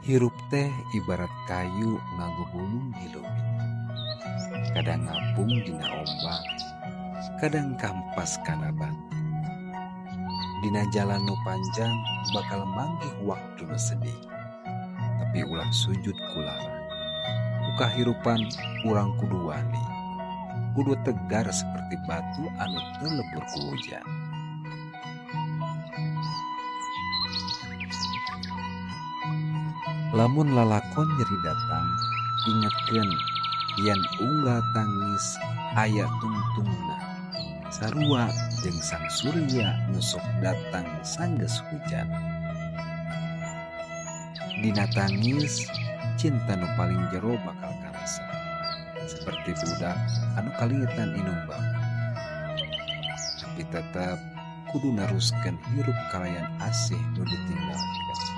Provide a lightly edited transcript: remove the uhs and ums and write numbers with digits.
Hirup teh ibarat kayu ngagubulung di leuwi. Kadang ngapung dina ombak, kadang kampas kana batu. Dina jalan nu panjang bakal manggih waktu nu sedih. Tapi ulah sujud ku lara. Ku kahirupan urang kudu wani. Kudu tegar seperti batu anu teu lebur ku hujan. Lamun lalakon nyeri datang, ingetkeun yen unggal tangis aya tungtungna. Sarua jeung sang surya nu sok datang sanggeus hujan. Dina tangis, cinta nu paling jero bakal karasa. Seperti budak anu kalingetan indung bapa. Tapi tetep kudu naruskeun hirup kalayan asih nu ditinggalkeun.